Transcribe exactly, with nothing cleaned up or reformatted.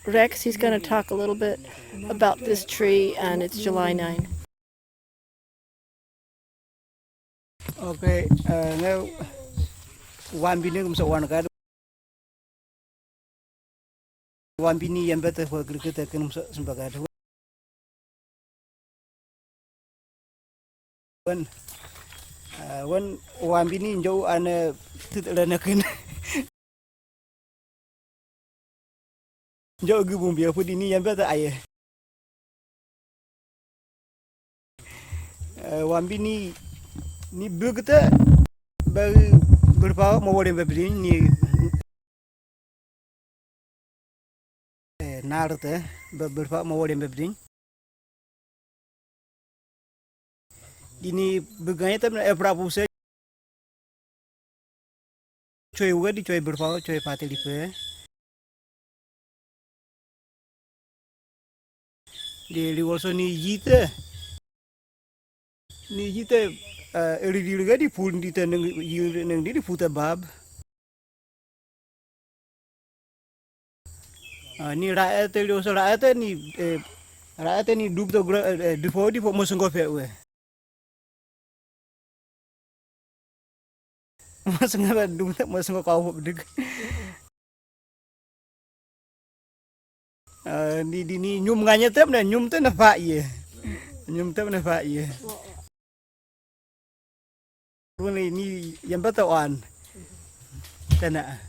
Rex. He's going to talk a little bit about this tree, and it's July ninth. Okay, eh, nge wambini kum sa wan kad. Wambini yambat ko klikit kin kum sa simbakat. Wan, eh, wan wambini njau ane tit lanakin. Njau gi bumbi aku dini yambat aye. Eh, wambini ni bugte bagi berpau mau wale babdin ni, eh, narte ba-, berpau mau wale babdin. Dini beganya tem e prabu se. Choi uga di choi berpau choi patelipe. Di, di also ni jite. Ni jite, eh, eri di lega di pun di te neng, neng di, di puta bab. Ah, ni raete di also raete ni, eh, raete ni dup to gra, eh, eh, dupo di po mosengko pe we. Mosengko dup to mosengko kau po dik. Eh, ni, di ni nyum nganya tem na nyum tem na fa ye. Nyum tem na fa ye. Run ni yambat wan. Tena.